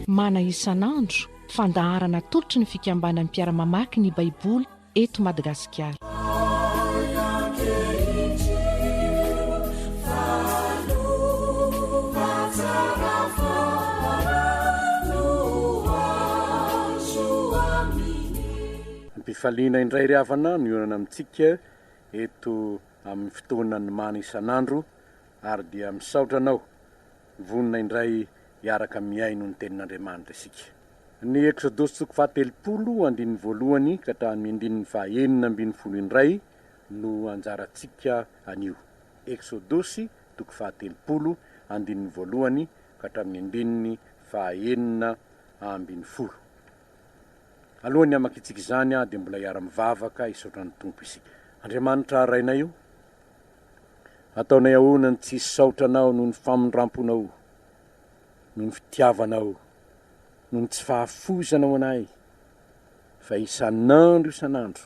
Mana isan'andro, fandaharana atolotry ny fikambanan'ny mpiara-mamaky ny Baiboly eto Madagasikara. Ampifaliana indray ry havana mionana amintsika eto amin'ny fotoanan'ny mana isan'andro ary dia misaotra anao vonona indray hiaraka mihaino ny tenin'Andriamanitra isika. Ny Eksodosy toko fahatelopolo andininy voalohany ka hatramin'ny andininy fahaenina ambinifolo indray no anjarantsika anio. Eksodosy toko fahatelopolo andininy voalohany ka hatramin'ny andininy fahaenina ambinifolo. Alohan'ny hamakiantsika izany dia mbola hiara-mivavaka hisaotra ny Tompo isika. Andriamanitra Rainay o, ataonay ahoana ny tsy hisaotra Anao noho ny famindramponao, noho ny fitiavanao. noho ny tsy fahafoizanao anay, fa isan'andro isan'andro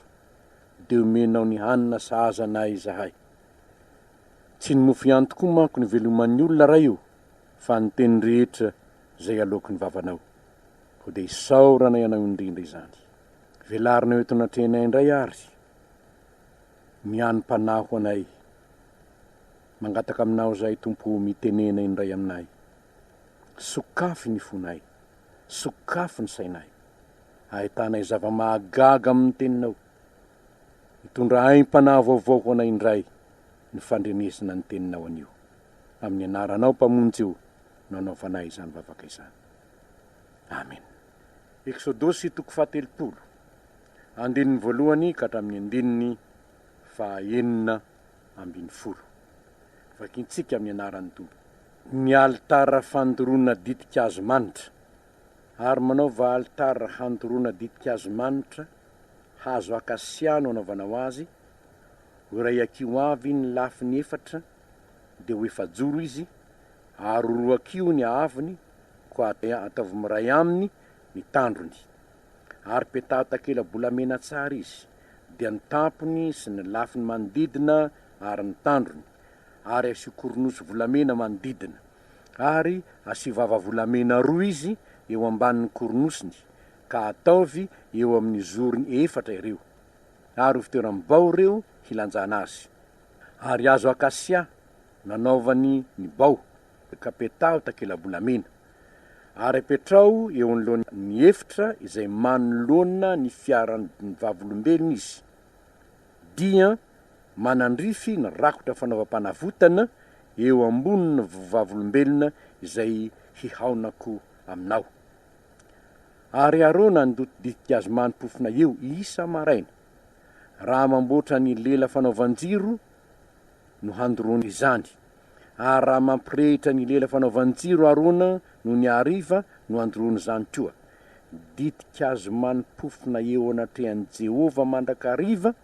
dia omenao ny hanina sahaza anay izahay. Tsy ny mofo ihany tokoa manko no iveloman'ny olona Ray o, fa ny teny rehetra izay aloaky ny vavanao. Koa dia isaoranay Anao indrindra izany. Velarinao eto anatrehanay indray àry ny hanim-panahy ho anay. Mangataka Aminao izahay Tompo o, mitenena indray aminay. Sokafy ny fonay, sokafy ny sainay, ahitanay zava-mahagaga amin'ny Teninao. Mitondra aim-panahy vaovao ho anay indray ny fandrenesana ny Teninao anio. Amin'ny Anaranao Mpamonjy o no anaovanay izany vavaka izany. Amena. Eksodosy toko fahatelopolo, andininy voalohany ka hatramin'ny andininy fahaenina ambinifolo. Vakintsika amin'ny anaran'ny Tompo. Ny alitara fandoroana ditin-kazo manitra. Ary manaova alitara handoroana ditin-kazo manitra, hazo akasia no anaovanao azy, ho iray hakiho avy ny lafiny efatra, dia ho efa-joro izy, ary ho roa hakiho ny haavony, koa ataovy miray aminy ny tandrony. Ary petaho takela-bolamena tsara izy, dia ny tampony sy ny lafiny manodidina ary ny tandrony, ary asio koronosy volamena manodidina, ary asio vava volamena roa izy eo ambanin'ny koronosiny, ka ataovy eo amin'ny zorony efatra ireo, ary ho fitoeram-bao ireo hilanjana azy. Ary hazo akasia nanaovany ny bao, ka petaho takela-bolamena, ary apetraho eo anoloan'ny efitra izay manoloana ny fiaran'ny vavolombelona izy, dia manandrify ny rakotra fanaovam-panavotana eo ambonin'ny vavolombelona izay hihaonako aminao. Ary Arona handoto ditin-kazo mani-pofona eo isa-maraina, raha mamboatra ny lela fanaovan-jiro no handoroany izany, ary raha mampirehitra ny lela fanaovan-jiro Arona nony hariva no handoroany izany koa. Ditin-kazo mani-pofona eo anatrehan'i Jehovah mandrakariva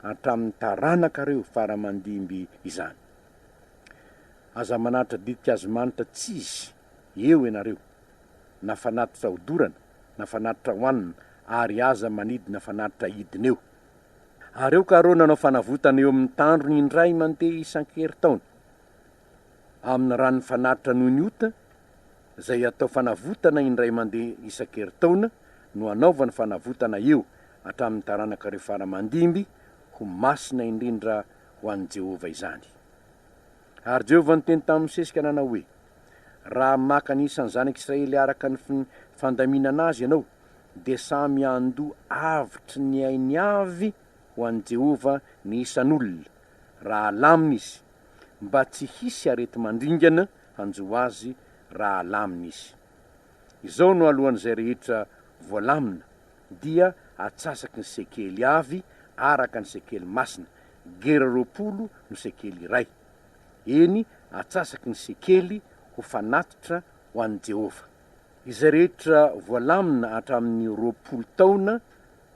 hatramin'ny taranakareo fara aman-dimby izany. Aza manatitra ditin-kazo manitra tsy izy eo ianareo, na fanatitra hodorana, na fanatitra hohanina, ary aza manidina fanatitra hidina eo. Ary aoka Arona hanao fanavotana eo amin'ny tandrony indray mandeha isan-kerintaona, amin'ny ran'ny fanatitra noho ny ota, izay atao fanavotana indray mandeha isan-kerintaona, no hanaovany fanavotana eo hatramin'ny taranakareo fara aman-dimby, ho masina indrindra ho an'i Jehovah izany. Ary Jehovah niteny tamin'i Mosesy ka nanao hoe, Raha maka ny isan'ny zanak'Israely araka ny fandaminana azy ianao, dia samy handoa avotry ny ainy avy ho an'i Jehovah ny isan'olona, raha alamina izy, mba tsy hisy areti-mandringana hanjo azy raha alamina izy. Izao no alohan'izay rehetra voalamina, dia atsasaky ny sekely avy araka ny sekely masina, gera 20 no sekely iray, eny, atsasaky ny sekely ho fanatitra ho an'i Jehovah. Izay rehetra voalamina hatramin'ny 20 taona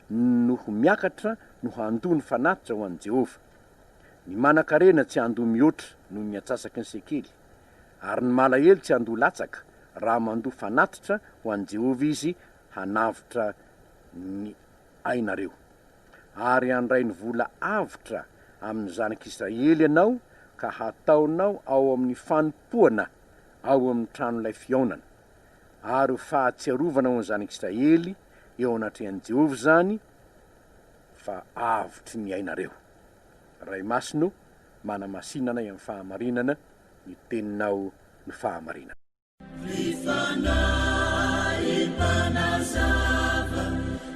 no ho miakatra no handoa ny fanatitra ho an'i Jehovah. Ny manan-karena tsy handoa mihoatra noho ny atsasaky ny sekely. Ary ny malahelo tsy handoa latsaka, raha mandoa fanatitra ho an'i Jehovah izy hanavotra ny ainareo. Ary handray ny vola avotra amin'ny zanak'Israely ianao ka hataonao ao amin'ny fanompoana ao amin'ny tranolay fihaonana, ary ho fahatsiarovana ho an'ny zanak'Israely eo anatrehan'i Jehovah izany, fa avotry ny ainareo. Ray Masina o, manamasina anay amin'ny fahamarinana, ny teninao no fahamarinana. Ry Fanahy Mpanazava,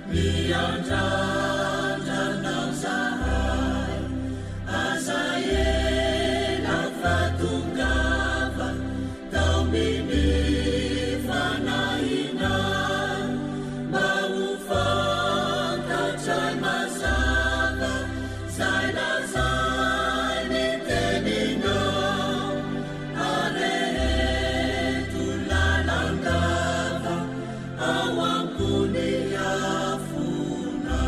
miandrandra Anao zahay, aza ela fa tongava, taomin'ny Fanahinao, mba ho fantatray mazava zay lazain'ny Teninao. Areheto lalandava ao am-pony afonao.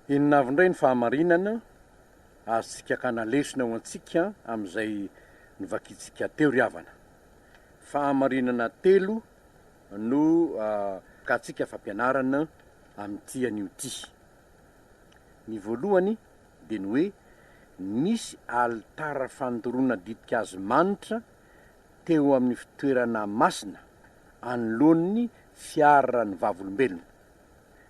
Inona avy indray ny fahamarinana azontsika akana lesona ho antsika amin'izay novakintsika teo ry havana? Fahamarinana telo no akantsika fampianarana amin'ity anio ity. Ny voalohany dia ny hoe nisy alitara fandoroana ditin-kazo manitra teo amin'ny fitoerana masina anoloan'ny fiaran'ny Vavolombelona.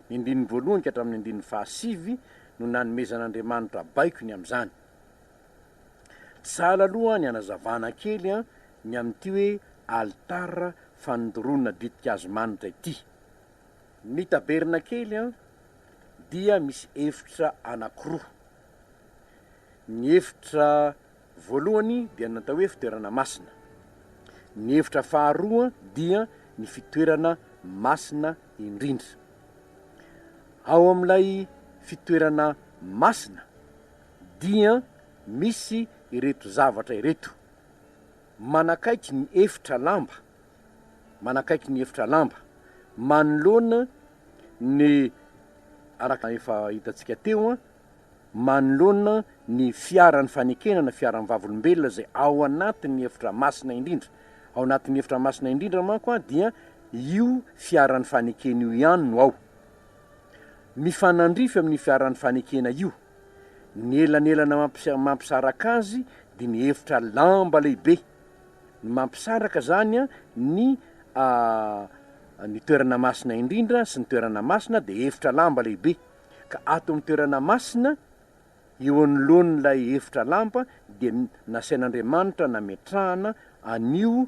Ny andininy voalohany ka hatramin'ny andininy fahasivy no nanomezan'Andriamanitra baiko ny amin'izany. Tsy sahala aloha ny hanazavana kely ny amin'ity hoe alitara fandoroana ditin-kazo manitra ity. Ny tabernakely dia misy efitra anankiroa. Ny efitra voalohany dia ny natao hoe fitoerana masina. Ny efitra faharoa dia ny fitoerana masina indrindra. Ao amin'ilay fitoerana masina dia misy ireto zavatra ireto, manakaiky ny efitra lamba, manakaiky ny efitra lamba, manoloana ny, araka efa hitantsika teo, manoloana ny fiaran'ny fanekena na fiaran'ny vavolombelona izay ao anatin'ny efitra masina indrindra. Ao anatin'ny efitra masina indrindra manko dia io fiaran'ny fanekena io ihany no ao. Mifanandrify amin'io fiaran'ny fanekena io. Ny elanelana mampisaraka azy dia ny efitra lamba lehibe. Ny mampisaraka izany ny ny toerana masina indrindra sy ny toerana masina dia efitra lamba lehibe. Ka ato amin'ny toerana masina, eo anoloan'ilay efitra lamba dia nasain'Andriamanitra nametrahana an'io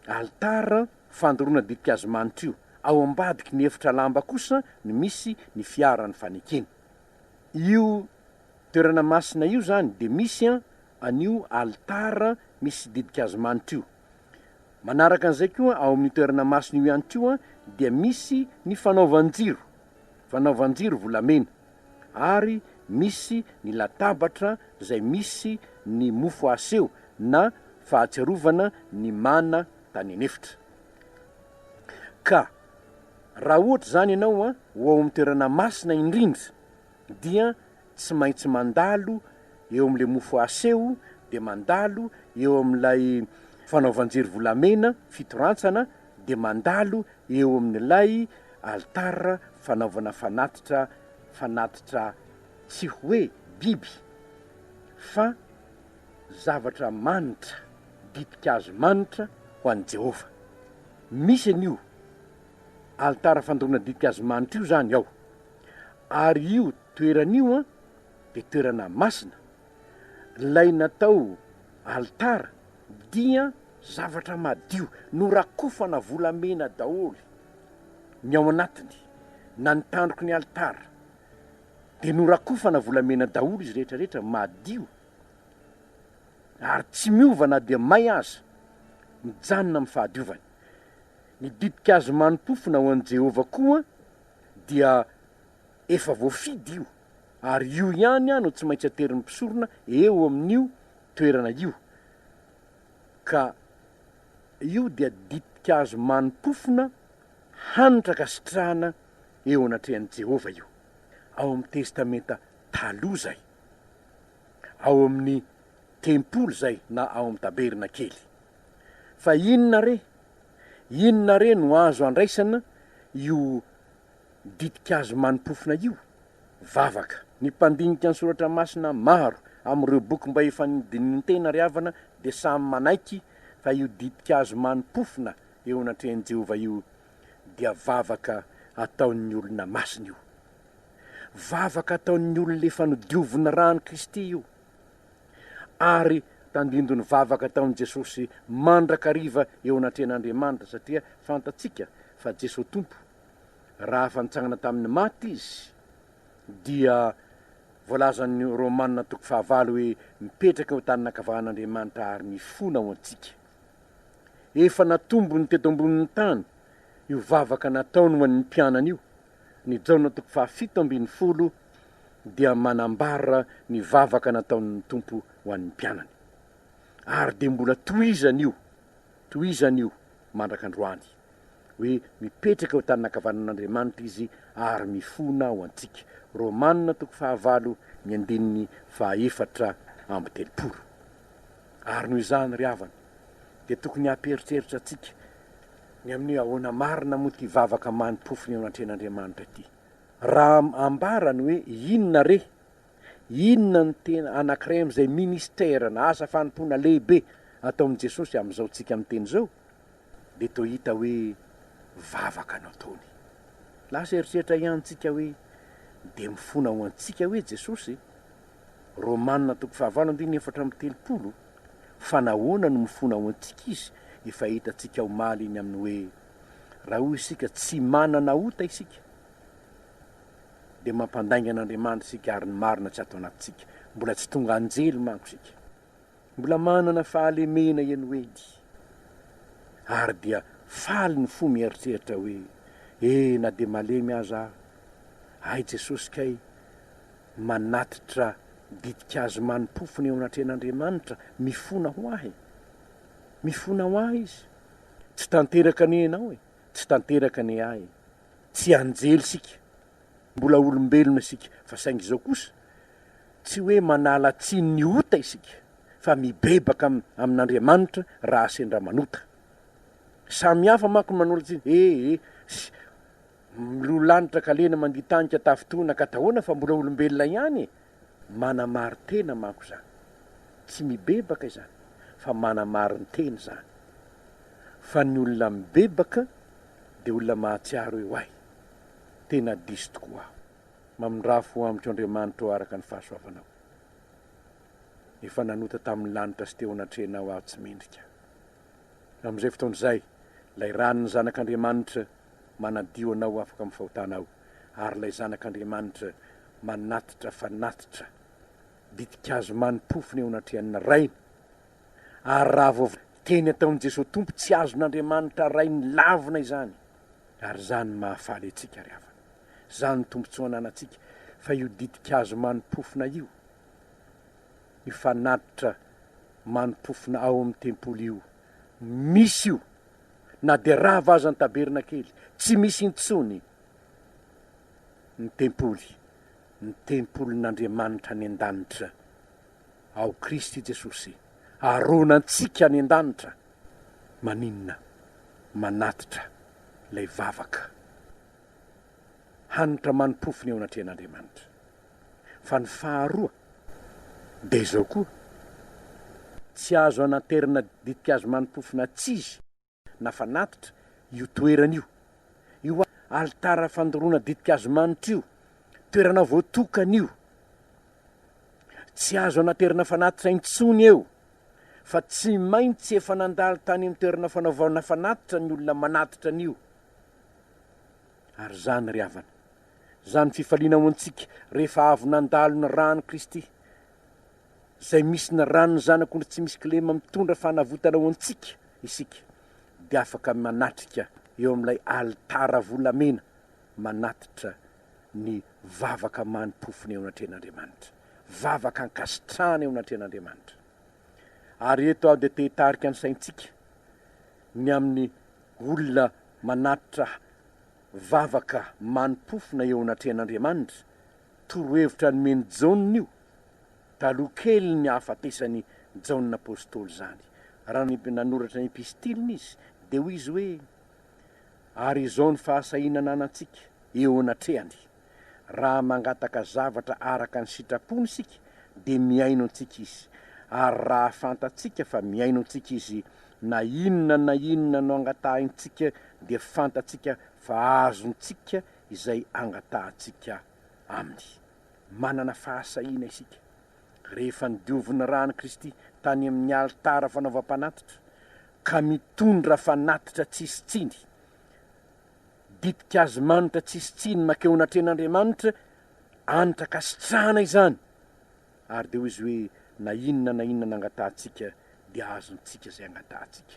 alitara fandoroana ditin-kazo manitra io. Ao ambadiky ny efitra lamba kosa no misy ny fiaran'ny fanekena. Io toerana masina io izany dia misy an'io alitara misy ditin-kazo manitra io. Manaraka an'izay koa, ao amin'io toerana masina io ihany koa dia misy ny fanaovan-jiro, fanaovan-jiro volamena, ary misy ny latabatra izay misy ny mofo aseho na fahatsiarovana ny mana tany an'efitra. Ka raha ohatra izany ianao ho ao amin'ny toerana masina indrindra dia tsy maintsy mandalo eo amin'ilay mofo aseho dia mandalo eo amin'ilay fanaovan-jiro volamena fitorantsana dia mandalo eo amin'ilay alitara fanaovana fanatitra fanatitra tsy hoe biby fa zavatra manitra ditin-kazo manitra ho an'i Jehovah. Misy an'io alitara fandoroana ditin-kazo manitra io izany ao. Ary io toerana io dia toerana masina, ilay natao alitara dia zavatra madio, norakofana volamena daholo ny ao anatiny, na ny tandroky ny alitara dia norakofana volamena daholo izy rehetra rehetra, madio ary tsy miova na dia may aza, mijanona amin'ny fahadiovany. Ny ditin-kazo mani-pofona ho an'i Jehovah koa dia efa voafidy io, ary io ihany no tsy maintsy aterin'ny mpisorona eo amin'io toerana io, ka io dia ditin-kazo mani-pofona hanitra ankasitrahana eo anatrehan'i Jehovah io. Ao amin'ny Testamenta Taloha izay. Ao amin'ny tempoly izay na ao amin'ny tabernakely. Fa inona re? Inona re no azo andraisana io ditin-kazo mani-pofona io? Vavaka. Ny mpandinika ny soratra masina maro amin'ireo boky mba efa nodinihin-tena ry havana dia samy manaiky fa io ditin-kazo mani-pofona eo anatrehan'i Jehovah io dia vavaka ataon'ny olona masina io. Vavaka ataon'ny olona efa nodiovin'ny ran'i Kristy io. Ary tandindon'ny vavaka ataon'i Jesosy mandrakariva eo anatrehan'Andriamanitra satria fantatsika fa Jesoa Tompo raha afa-nitsangana tamin'ny maty Izy dia voalazan'ny Romana toko fahavalo hoe mipetraka eo an-tanin'ankavahan'Andriamanitra ary mifona ho antsika. Efa natombony teto ambonin'ny tany io vavaka nataony ho an'ny mpianany io. Ny Jaona toko faha-17 dia manambara ny vavaka nataon'ny Tompo ho an'ny mpianany. Ary dia mbola tohizany io, tohizany io mandrak'androany. Hoe mipetraka eo an-tanin'ankavanan'Andriamanitra Izy ary mifona ho antsika. Romana toko fahavalo ny andininy faha-34. Ary noho izany ry havana dia tokony hampieritreritra antsika ny amin'ny hoe ahoana marina moa ity vavaka mani-pofona eo anatrehan'Andriamanitra ity. Raha ambara ny hoe inona re, inona no tena anankiray amin'izay ministera na asa fanompoana lehibe ataon'i Jesosy amin'izao tsika miteny izao, dia toa hita hoe vavaka no ataony. Lasa eritreritra ihany tsika hoe dia mifona ho antsika hoe Jesosy? Romana toko fahavalo andininy 34, Fa nahoana no mifona ho antsika Izy? Efa hitantsika omaly iny amin'ny hoe, raha hoy isika tsy manana ota isika, dia mampandainga an'Andriamanitra isika ary ny marina tsy ato anatintsika. Mbola tsy tonga anjely manko isika. Mbola manana fahalemena eny ho eny. Ary dia faly ny fo mieritreritra hoe, E, na dia malemy aza aho, hay Jesosy kay manatitra ditin-kazo mani-pofona eo anatrehan'Andriamanitra, mifona ho ahy. Mifona ho ahy Izy. Tsy tanteraka anie ianao e, tsy tanteraka anie ahy e. Tsy anjely isika, mbola olombelona isika, fa saingy izao kosa, tsy hoe manala tsiny ny ota isika, fa mibebaka amin'Andriamanitra raha sendra manota. Samy hafa manko ny manala tsiny, e e, Milolo lanitra ka lena mandia tanika tafintohina ka tahoana fa mbola olombelona ihany e! Manamarin-tena manko izany. Tsy mibebaka izany fa manamarin-tena izany. Fa ny olona mibebaka dia olona mahatsiaro hoe oay! Tena diso tokoa aho. Mamindrafo ho amiko Andriamanitra ô araka ny fahasoavanao. Efa nanota tamin'ny lanitra sy teo anatrehanao aho tsy mendrika. Amin'izay fotoana izay, ilay ran'ny Zanak'Andriamanitra manadio anao afaka amin'ny fahotanao, ary ilay Zanak'Andriamanitra manatitra fanatitra ditin-kazo mani-pofona eo anatrehan'ny Rainy, ary raha vao teny ataon'i Jesoa Tompo tsy azon'Andriamanitra Rainy lavina izany, ary izany mahafaly antsika ry havana, izany tombontsoa ananantsika, fa io ditin-kazo mani-pofona io, io fanatitra mani-pofona ao amin'ny tempoly io, misy io. Na dia rava aza ny tabernakely, tsy misy intsony ny tempoly, ny tempolin'Andriamanitra any an-danitra ao Kristy Jesosy, arona antsika any an-danitra, maninona manatitra ilay vavaka hanitra mani-pofona eo anatrehan'Andriamanitra. Fa ny faharoa dia izao koa, tsy azo anaterana ditin-kazo mani-pofona tsizy na fanatitra io toerana io. Io alitara fandoroana ditin-kazo manitra io, toerana voatokana io. Tsy azo anaterana fanatitra intsony eo, fa tsy maintsy efa nandalo tany amin'ny toerana fanaovana fanatitra ny olona manatitra an'io. Ary izany ry havana, izany fifaliana ho antsika rehefa avy nandalo ny ràn'i Kristy, izay misy ny ràn'ny Zanak'ondry tsy misy kilema mitondra fanavotana ho antsika isika, dia afaka manatrika eo amin'ilay alitara volamena manatitra ny vavaka mani-pofona eo anatrehan'Andriamanitra, vavaka ankasitrahana eo anatrehan'Andriamanitra. Ary eto aho dia te hitarika ny saintsika ny amin'ny olona manatitra vavaka mani-pofona eo anatrehan'Andriamanitra, torohevitra nomen'i Jaona io. Taloha kelin'ny hahafatesan'i Jaona Apostoly izany. Raha nanoratra ny epistiliny izy, dia hoy izy hoe, Ary izao ny fahasahiana ananantsika eo anatrehany, raha mangataka zavatra araka ny sitrapony isika, dia mihaino antsika Izy. Ary raha fantatsika fa mihaino antsika Izy, na inona na inona no angatahintsika, dia fantatsika fa azontsika izay angatahantsika Aminy. Manana fahasahiana isika rehefa nodiovin'ny ran'i Kristy tany amin'ny alitara fanaovam-panatitra, ka mitondra fanatitra tsisy tsiny, ditin-kazo manitra tsisy tsiny mankeo anatrehan'Andriamanitra, anitra ankasitrahana izany. Ary dia hoy izy hoe, Na inona na inona nangatahantsika, dia azontsika izay angatahantsika.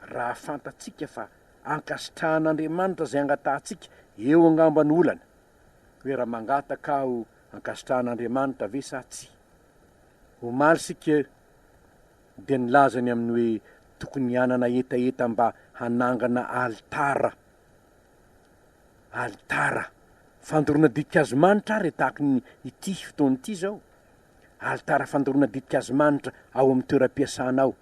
Raha fantatsika fa ankasitrahan'Andriamanitra izay angatahantsika, eo angamba no olana. Hoe raha mangataka aho ankasitrahan'Andriamanitra ve sa tsia? Omaly isika dia nilaza ny amin'ny hoe tokony hanana hetaheta mba hanangana alitara, alitara fandoroana ditin-kazo manitra ary tahaky ny ity fotoana ity izao, alitara fandoroana ditin-kazo manitra ao amin'ny toeram-piasanao,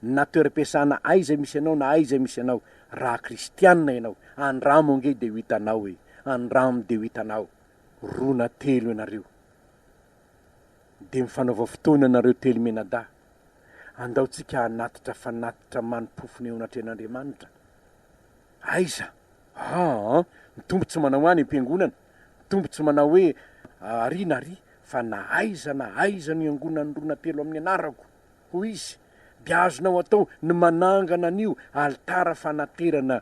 na toeram-piasana aiza misy anao na aiza misy anao, raha kristianina ianao, andramo ange dia ho hitanao e, andramo dia ho hitanao, roa na telo ianareo, dia mifanaova fotoana ianareo telo mianadahy, andao tsika hanatitra fanatitra mani-pofona eo anatrehan'Andriamanitra, aiza? Aa, ny Tompo tsy manao any am-piangonana, ny Tompo tsy manao hoe ary na ary, fa na aiza na aiza no iangonan'ny roa na telo amin'ny anarako. Hoy izy, dia azonao atao ny manangana an'io alitara fanaterana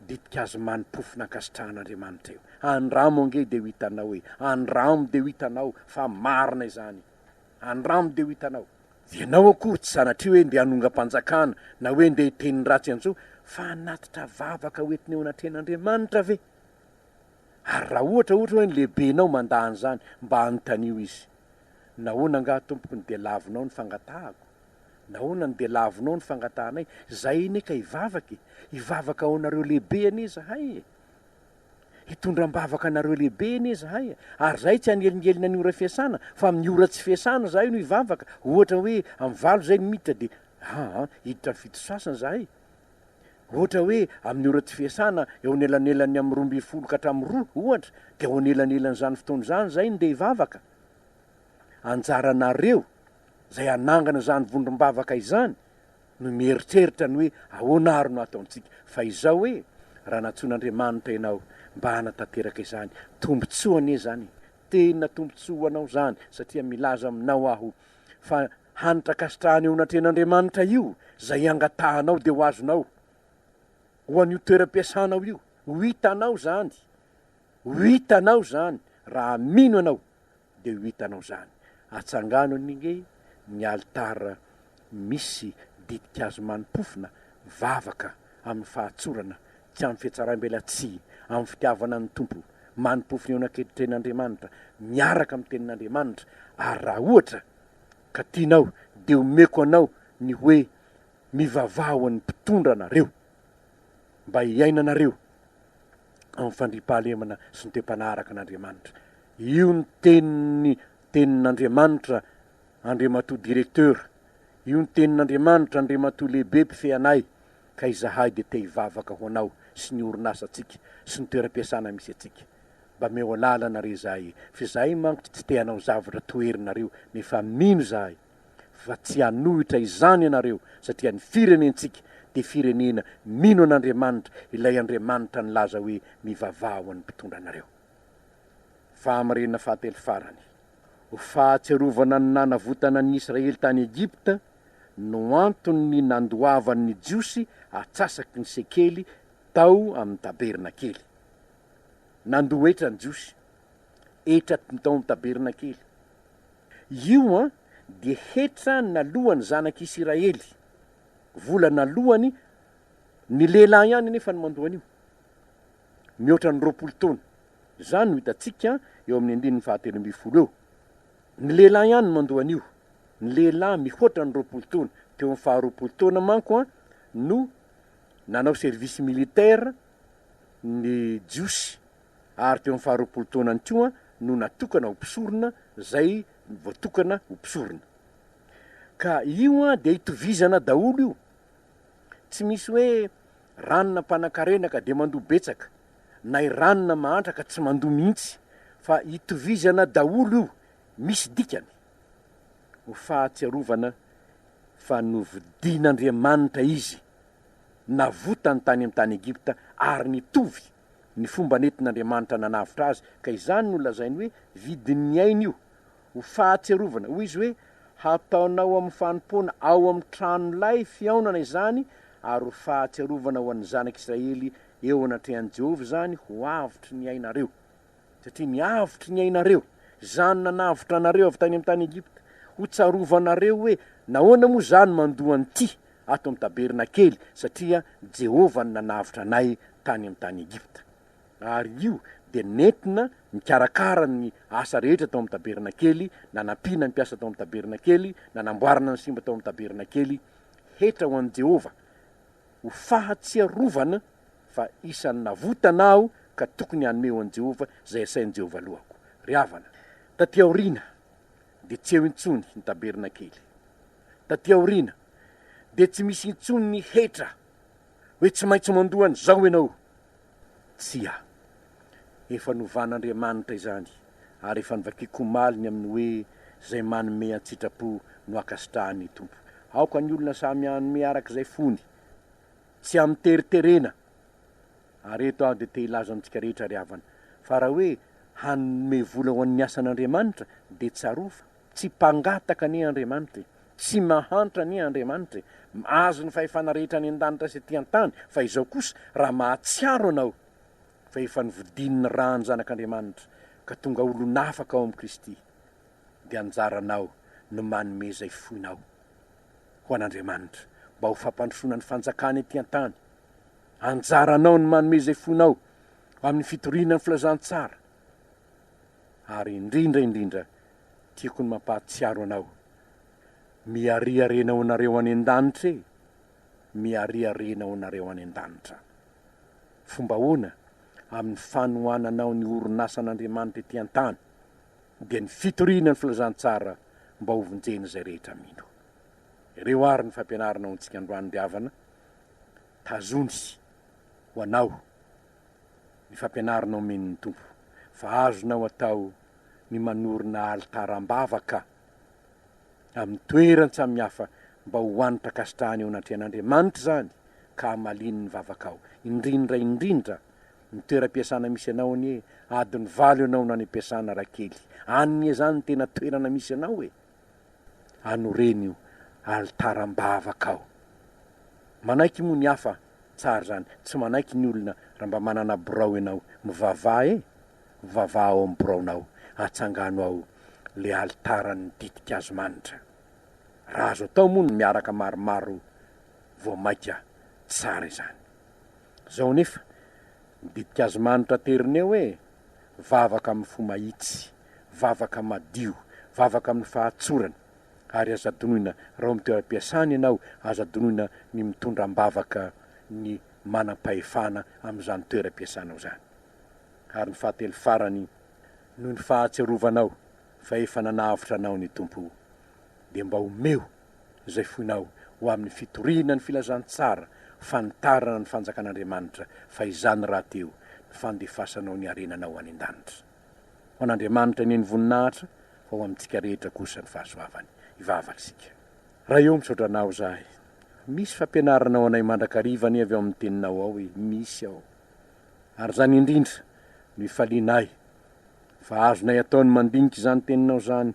ditin-kazo mani-pofona ankasitrahan'Andriamanitra io. Andramo ange dia ho hitanao e! Andramo dia ho hitanao fa marina izany. Andramo dia ho hitanao. Ianao akory tsy sanatria hoe ndeha hanongam-panjakana na hoe ndeha hiteny ratsy an'izao, fa hanatitra vavaka ho entina eo anatrehan'Andriamanitra ve? Ary raha ohatra ohatra hoe ny lehibenao mandà an'izany, mba anontanio izy. Nahoana angaha tompoko no dia lavinao ny fangatahako? Nahoana no dia lavinao ny fangatahanay? Izahay anie ka hivavaka e! Hivavaka ho anareo lehibe anie izahay e! Hitondra am-bavaka anareo lehibe anie izahay e! Ary izahay tsy hanelingelina ny ora fiasana, fa amin'ny ora tsy fiasana izahay no hivavaka. Ohatra hoe amin'ny valo izay no miditra dia aa hiditra amin'ny fito sasany izahay. Ohatra hoe amin'ny ora tsy fiasana eo anelanelan'ny amin'ny 12 ka hatramin'ny roa, ohatra, dia eo anelanelan'izany fotoana izany izahay no ndeha hivavaka. Anjaranareo izay hanangana izany vondrom-bavaka izany no mieritreritra ny hoe ahoana ary no hataontsika. Fa izao hoe, raha nantsoin'Andriamanitra ianao mba hanatanteraka izany, tombontsoa anie izany e! Tena tombontsoa ho anao izany, satria milaza aminao aho fa Hanitra ankasitrahana eo anatrehan'Andriamanitra io, izay angatahanao dia ho azonao. Ho an'io toeram-piasanao io, ho hitanao izany. Ho hitanao izany. Raha mino ianao, dia ho hitanao izany. Atsangano ange ny alitara misy ditin-kazo mani-pofona, vavaka amin'ny fahatsorana, tsy amin'ny fihatsaram-belatsihy, amin'ny fitiavana ny Tompo, mani-pofona eo anatrehan'Andriamanitra, miaraka amin'ny Tenin'Andriamanitra, ary raha ohatra ka tianao dia omeko anao ny hoe mivavaha ho an'ny mpitondra anareo mba hiainanareo amin'ny fandriampahalemana sy ny toe-panahy araka an'Andriamanitra. Io ny tenin'ny tenin'Andriamanitra Andriamatoa Directeur, io ny tenin'Andriamanitra Andriamatoa Lehibe mpifehy anay ka izahay dia te hivavaka ho anao sy ny orinasantsika sy ny toeram-piasana misy antsika. Mba meo alalana re zahay e! F'izahay manko tsy te hanao zavatra toherinareo nefa mino zahay fa tsy hanohitra izany ianareo satria ny firenentsika dia firenena mino an'Andriamanitra, ilay Andriamanitra nilaza hoe mivavaha ho an'ny mpitondra anareo. Fahamarinana fahatelo farany, ho fahatsiarovana ny nanavotana ny Israely tany Egypta no anton'ny nandoavan'ny Jiosy atsasaky ny sekely tao amin'ny tabernakely. Nandoa hetra ny Jiosy. Hetra tao amin'ny tabernakely. Io an, dia hetra naloan'ny zanak'Isiraely. Vola naloany, ny lehilahy ihany anefa no mandoa an'io. Mihoatra ny 20 taona. Izany no hitantsika eo amin'ny andininy fahatelo ambin'ny folo eo. Ny lehilahy ihany no mandoa an'io. Ny lehilahy mihoatra ny 20 taona. Teo amin'ny faha 20 taona manko an, no nanao service militaire ny Jiosy, ary teo amin'ny faharoapolo taonany koa no natokana ho mpisorona izay voatokana ho mpisorona. Ka io an dia itovizana daholo io. Tsy misy hoe ranona mpanankarena ka dia mandoa betsaka, na i ranona mahantra ka tsy mandoa mihitsy, fa itovizana daholo io, misy dikany. Ho fahatsiarovana fa novidian'Andriamanitra izy, navotany tany amin'ny tany Egypta ary nitovy ny fomba nentin'Andriamanitra nanavotra azy, ka izany no lazainy hoe vidin'ny ainy io. Ho fahatsiarovana, hoy izy hoe, hataonao amin'ny fanompoana ao amin'ny tranolay fihaonana izany, ary ho fahatsiarovana ho an'ny zanak'Israely eo anatrehan'i Jehovah izany ho avotry ny ainareo. Satria ny avotry ny ainareo, izany nanavotra anareo avy tany amin'ny tany Egypta. Ho tsarovanareo hoe, nahoana moa izaho no mandoa an'ity ato amin'ny tabernakely, satria Jehovah no nanavotra anay tany amin'ny tany Egypta. Ary io dia nentina nikarakara ny asa rehetra tao amin'ny tabernakely, nanampiana ny mpiasa tao amin'ny tabernakely, nanamboarana ny simba tao amin'ny tabernakely, hetra ho an'i Jehovah, ho fahatsiarovana fa isan'ny navotana aho ka tokony hanome ho an'i Jehovah izay asain'i Jehovah lohako. Ry havana, tatỳ aoriana dia tsy eo intsony ny tabernakely. Tatỳ aoriana dia tsy misy intsony ny hetra hoe tsy maintsy mandoa an'izao ianao. Tsia. Efa novan'Andriamanitra izany, ary efa novakiako omaly ny amin'ny hoe izay manome an-tsitrapo no ankasitrahan'ny Tompo. Aoka ny olona samy hanome araka izay fony, tsy amin-teriterena. Ary eto aho dia te hilaza amintsika rehetra ry havana, fa raha hoe hanome vola ho an'ny asan'Andriamanitra dia tsarovy fa tsy mpangataka anie Andriamanitra e! Tsy mahantra anie Andriamanitra e! Azo ny fahefana rehetra any an-danitra sy aty an-tany, fa izao kosa, raha mahatsiaro anao fa efa novidian'ny rà ny Zanak'Andriamanitra ka tonga olon'afaka ao amin'i Kristy, dia anjaranao no manome izay foinao ho an'Andriamanitra mba ho fampandrosoana ny fanjakany aty an-tany. Anjaranao ny manome izay foinao amin'ny fitoriana ny filazantsara. Ary indrindra indrindra, tiako ny mampahatsiaro anao, miariarena ho anareo any an-danitra e! Miariarena ho anareo any an-danitra. Fomba ahoana? Amin'ny fanohananao ny orinasan'Andriamanitra ety an-tany, dia ny fitoriana ny filazantsara mba hovonjena izay rehetra mino. Ireo àry ny fampianarana ho antsika androany ry havana, tazony ho anao ny fampianarana omen'ny Tompo, fa azonao atao ny manorina alitara am-bavaka amin'ny toeran-tsamihafa mba ho hanitra ankasitrahana eo anatrehan'Andriamanitra izany ka hamaliany ny vavakao. Indrindra indrindra ny toeram-piasana misy anao anie, adiny valo ianao no any am-piasana rakely, any anie izany no tena toerana misy anao e! Anoreno io alitara am-bavaka ao. Manaiky moa ny hafa, tsara izany, tsy manaiky ny olona raha mba manana birao ianao, mivavaha e! Mivavaha ao amin'ny biraonao, atsangano ao le alitaran'ny ditin-kazo manitra. Raha azo atao moa ny miaraka maromaro vao maika tsara izany. Zao anefa, ny ditin-kazo manitra aterina eo e! Vavaka amin'ny fo mahitsy, vavaka madio, vavaka amin'ny fahatsorana, ary aza adinoina raha ao amin'ny toeram-piasana ianao, aza adinoina ny mitondra am-bavaka ny manam-pahefana amin'izany toeram-piasanao izany. Ary ny fahatelo farany, noho ny fahatsiarovanao fa efa nanavotra anao ny Tompo, dia mba omeo izay foinao ho amin'ny fitoriana ny filazantsara, fanitarana ny fanjakan'Andriamanitra, fa izany rahateo ny fandefasanao ny harenanao any an-danitra. Ho an'Andriamanitra anie ny voninahitra, fa ho amintsika rehetra kosa ny fahasoavany. Hivavaka isika. Ray ô, misaotra Anao izahay. Misy fampianarana ho anay mandrakariva anie avy ao amin'ny Teninao ao e, misy ao. Ary izany indrindra no ifalianay fa azonay atao ny mandinika izany Teninao izany,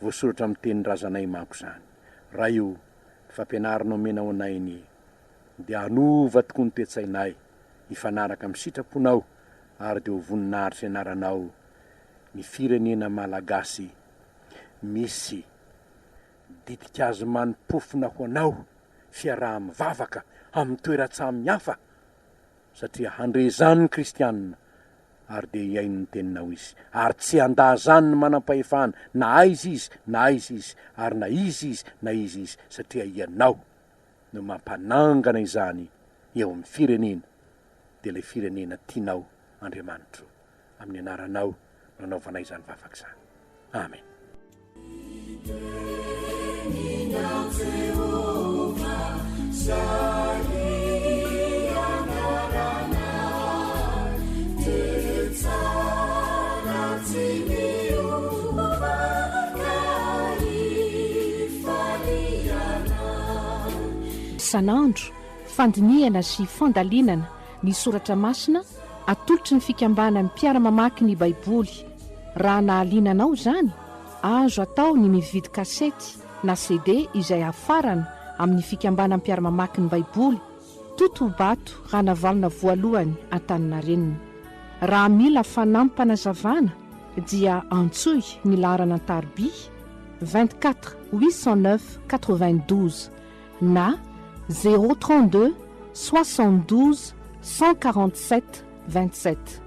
voasoratra amin'ny tenin-drazanay manko izany. Ray o, ny fampianarana omenao anay anie dia hanova tokoa ny toe-tsainay hifanaraka amin'ny sitraponao ary dia ho voninahitry ny anaranao ny firenena Malagasy misy ditin-kazo manim-pofona ho anao fiaraha-mivavaka amin'ny toeran-tsamy hafa satria handre izany ny kristianina ary dia hihaino ny teninao izy, ary tsy handà izany ny manam-pahefana na aiza izy na aiza izy, ary na iza izy na iza izy, satria ianao no mampanangana izany eo amin'ny firenena, dia ilay firenena tianao, Andriamanitro. Amin'ny anaranao. no anaovanay izany vavaka izany. Amen. Isan'andro, fandinihana sy fandalinana ny soratra masina atolotry ny fikambanan'ny mpiara-mamaky ny Baiboly. Raha nahaliana anao izany, azo atao ny mividy kasety na CD izay hafarana amin'ny fikambanan'ny mpiara-mamaky ny Baiboly, Totobato Ranavalona Voalohany Antaninarenina. Raha mila fanampim-panazavana dia antsoy ny laharana an-tariby 24 809 92 na 032 72 147 27.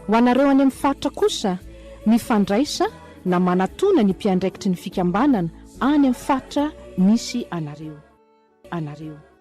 Ho anareo any amin'ny faritra kosa, mifandraisa na manatona ny mpiandraikitry ny fikambanana any amin'ny faritra misy anareo. Anareo.